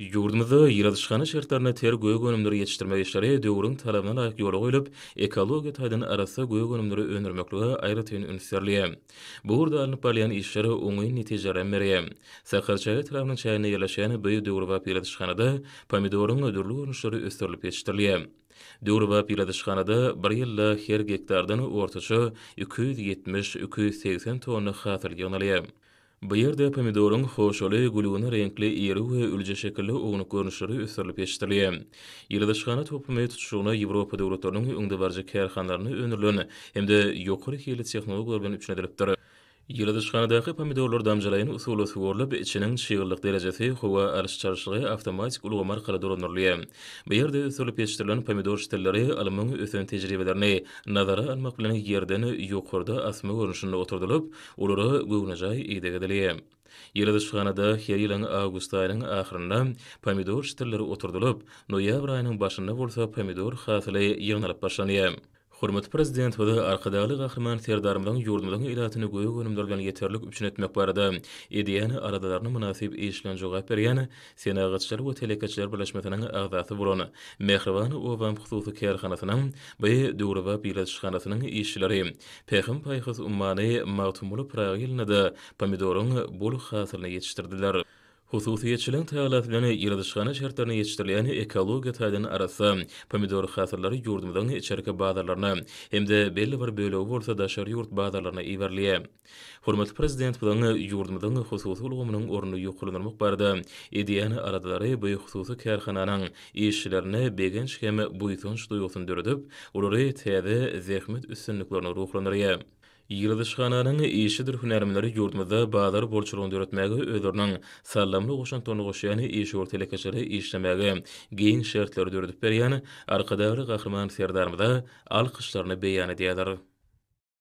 Ýurdumyzda ýyladyşhana şertlerinde ter gök önümleri ýetişdirmek işleri döwrüň talabyna laýyk ýola goýlup, ekologiýa taýdan arassa gök önümleri öndürmeklige aýratyn üns berilýär. Bu ugurda alnyp barylýan işler oňyn netijelerem berýär. Sakarçäge etrabynyň çäginde ýerleşýän bu döwrebap ýyladyşhanada pomidoryň dürli görnüşleri ösdürilip ýetişdirilýär. Döwrebap ýyladyşhanada bir ýylda her gektardan ortaça 270, 280 tonna hasyl ýygnalýar. Bu ýerde pomidoryň hoşaly, gülgüne reňkli, iri we ülje şekilli ownuk görnüşleri ösdürilip ýetişdirilýär. Ýyladyşhana toplumy tutuşlygyna Ýewropa döwletleriniň öňdebaryjy kärhanalarynda öndürilen hem-de ýokary hilli tehnologiýalar bilen üpjün edilipdir. Ýyladyşhanadaky pomidorlar damjalaýyn usulda suwarylyp, içiniň çyglylyk derejesi, howa alyş-çalşygy awtomatik ulgam arkaly dolandyrylýar. Bu ýerde ösdürilip ýetişdirilen pomidor şitilleri ylmyň ösen tejribelerini nazara almak bilen ýerden ýokarda asma görnüşinde oturdylyp, Olara göwnejaý ideg edilýär. Ýyladyşhanada her ýylyň awgust aýynyň ahyrynda pomidor şitilleri oturdylyp, noýabr aýynyň başynda bolsa pomidor hasyly ýygnalyp başlanýar. Hormatly Prezidentimiz Arkadagly Gahryman Serdarymyzyň ýurdumyzyň ilatyny gök önümler bilen ýeterlik üpjün etmek barada edýän aladalaryna mynasyp iş bilen jogap berýän Senagatçylar we telekeçiler birleşmesiniň agzasy bolan Mähriban obam hususy kärhanasynyň bu döwrebap ýyladyşhanasynyň işçileri Pähim-paýhas ummany Magtymguly Pyragy ýylynda-da pomidoryň bol hasylyny ýetişdirdiler. Hususyýetçiligiň tagallasy bilen ýyladyşhana şertlerinde ýetişdirilýän ekologiýa taýdan arassa pomidor hasyllary ýurdumyzyň içerki bazarlaryna hem-de belli bir bölegi bolsa daşary ýurt bazarlaryna iberilýär. Hormatly Prezidentimiziň ýurdumyzyň hususy ulgamynyň ornuny ýokarlandyrmak barada edýän aladalary bu hususy kärhananyň işçilerinde begenç hem buýsanç duýgusyny döredip, olary täze zähmet üstünliklerine ruhlandyrýar. Ýyladyşhananyň işçidir hünärmenleri ýurdumyzda bazar bolçulygyny döretmäge özleriniň saldamly goşantlaryny goşýan işewür telekeçilere işlemäge giň şertleri döredip berýän Arkadagly Gahryman Serdarymyza alkyşlaryny beýan edýärler.